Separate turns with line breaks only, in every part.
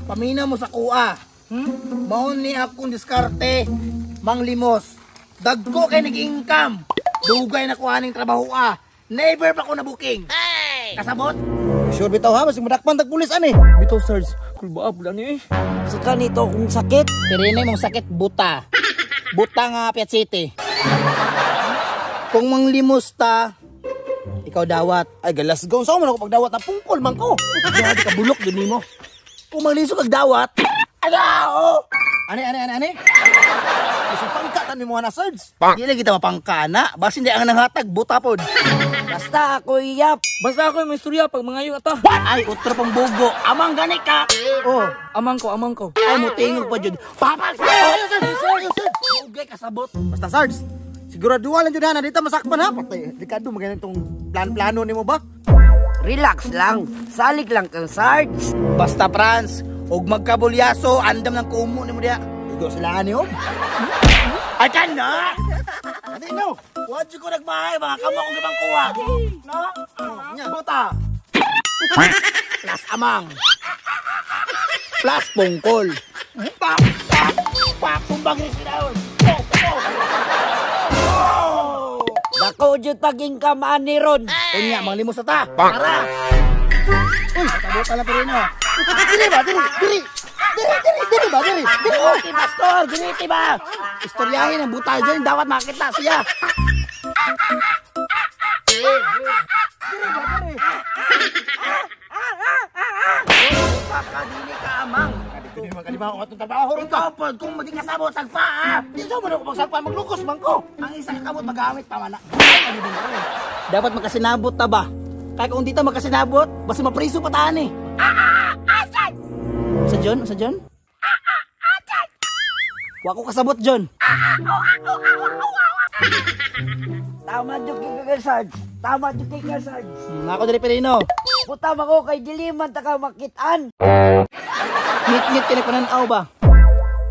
Pamina mo sa kuha. Maon ni akong diskarte, manglimos. Dagko kay nag-income. Dugay na kuha ning trabaho ah. Never pa ko na booking. Kasabot?
Sure bitaw ha, basig madakpan tag pulis ani.
Bitaw, Sarge. Kulba pula ni eh.
Sa kanito kung sakit.
Pirine mong sakit buta. Buta nga Piat City. Kung manglimos ta, ikaw dawat.
Ay galas go sa man ako pagdawat na pungkol man ko.
Grabe ka bulok yun nimo. Kung manglisod kag dawat, ala oh.
Ani ani ani ani. Bisan pangka tan nimo na Sarge.
Di lagi kita mapangkana, basin di ang nanghatag buta pod.
Basta ako iyap.
Basta ako may istorya pag mangayo ata.
Ay utro pang bugo. Amang gani ka.
Oh, amang ko, amang ko.
Ay mo tingog pa jud. Papag sa. Ugay kasabot.
Basta Sarge, siguraduhan lang jud ha na dito masakpan ha. Patay, delikado magani tong plan-plano nimo ba?
Relax lang. Salig lang kang Sarge.
Basta Franz, og magkabulyaso, andam ng kumo nimo diha.
Igo sila ani oh.
Ay kana.
Ani no.
Wa jud ko nagmahay, mga kamo akong gibang kuha. No? Buta. Plus amang. Plus pungkol. Pak pak pak kumbang sila. Oh!
Dako jud pag-income ani ron.
Unya, manglimos na ta. Tara. Uy, tabuta lang pero no.
Diri ba, diri, diri. Diri, diri, diri ba, diri.
Diri, okay, pastor, diri ba? Istoryahin ang buta dyan, dapat makita siya.
Diri ba, diri.
Buta ka, dili ka amang.
Dili man kalima ako atong trabaho ron ka.
Ikaw pod, kung di kasabot, sagpa ah.
Di sa man ako pagsagpa, maglukos man ko.
Ang isa ka kamot magamit pa man. Dapat magkasinabot ta ba? Kaya kung di ta magkasinabot, basta mapriso pa taan eh. Sa John? Sa John? Wa ko kasabot, John.
Tama jud kay ka Sarge. Tama jud kay ka Sarge.
Ako diri Perino.
Buta man ko kay dili man ta ka makitaan.
Ngit-ngit kay nagpananaw ba?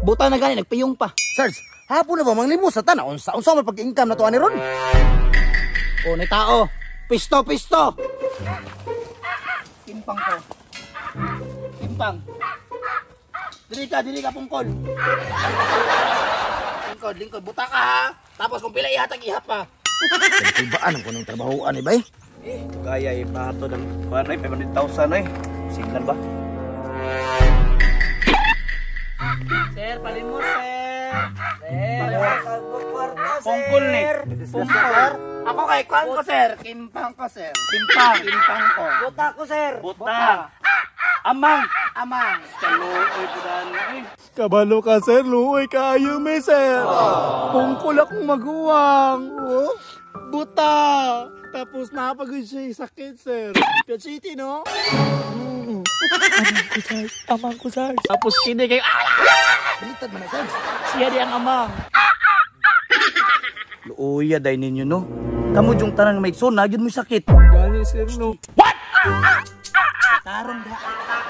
Buta na gani nagpiyong pa.
Sarge, hapon na ba manglimos sa tan? Unsa unsa man pag-income na to ani ron?
O ni tao. Pisto, pisto. Timpang ko. Timpang. Dili ka pungkol. Lingkod, lingkod. Buta ka ha. Tapos kung pila ihatag, ihap pa.
Kulbaan ang kunong trabahoan ni bay.
Kaya ipahato ng 500,000 eh. Signal ba?
Sir, palimos sir.
Pungkol ni.
Pungkol. Ako kay kwan ko sir. Kimpang ko sir.
Kimpang.
Kimpang ko.
Buta ko sir.
Buta. Amang.
Amang.
Kaluoy po daan eh.
Kabalo ka, sir. Luoy kaayo me, sir. Pungkol akong maguwang. Oh, buta. Tapos napagod siya sakit, sir. Piat City, no? Amang ko, sir. Amang ko, sir. Tapos kini kayo.
Baliktad man na Sarge.
Siya di ang amang.
Luoya day ninyo no. Kamu jung tanan may sona gyud mo sakit.
Gani, sir, no.
Tarong da.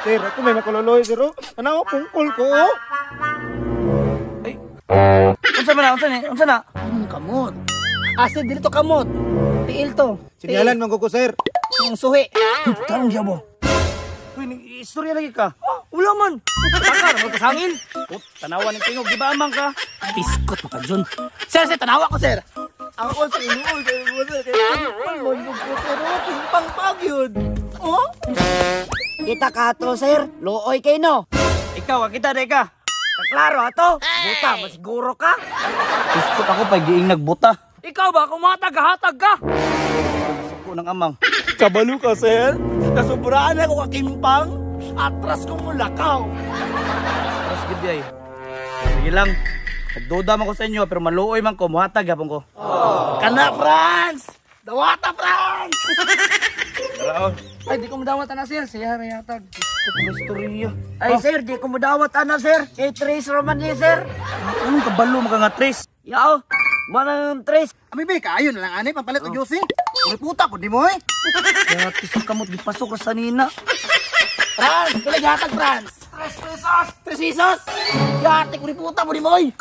Sir, ako may makuloloy sir. Ano pungkol ko? Oh.
Ay. Unsa man na? Unsa ni? Unsa na?
Anong kamot? Asa dili to kamot. Tiil to.
Sinyalan man ko sir.
Ang suhi.
Tarong siya mo. Uy, istorya lagi ka.
Oh, wala man.
Baka na magpasangil. Oh, tanawan ng tingog, di ba amang ka?
Piskot mo ka, John. Sir, sir, tanawa ko, sir.
Ako sa inuol kay mo, sir. Kimpang mo yung ko, sir. Kimpang pag yun. Oh?
Kita ka to sir. Luoy kay no.
Ikaw, kita day ka.
Kaklaro ato. Buta masiguro ka.
Piskot ako pag giing nagbuta.
Ikaw ba? Kung matag-hatag ka.
Suko ng amang.
Kabalo ka, sir. Nasubraan ako kakimpang. Atras ko mulakaw.
Atras gid ay. Sige lang. Nagduda man ko sa inyo pero maluoy man ko, muhatag gapon ko.
Oh. Kana Franz! Dawata Franz!
Tara oh.
Ay, di ko madawat ana sir. Siya may hatag.
Istorya.
Ay sir, di ko madawat ana sir. Kay Trace Roman ni sir.
Anong kabalo maka nga Trace?
Yaw, manang Trace.
Ami bay, kaayo na lang ani pampalit og yosi. Uli puta pud nimo eh.
Gratis ang kamot gipasok ra sa nina.
Franz, pila gihatag Franz? 3 pesos. 3 pesos. Yati ko puta mo ni moy.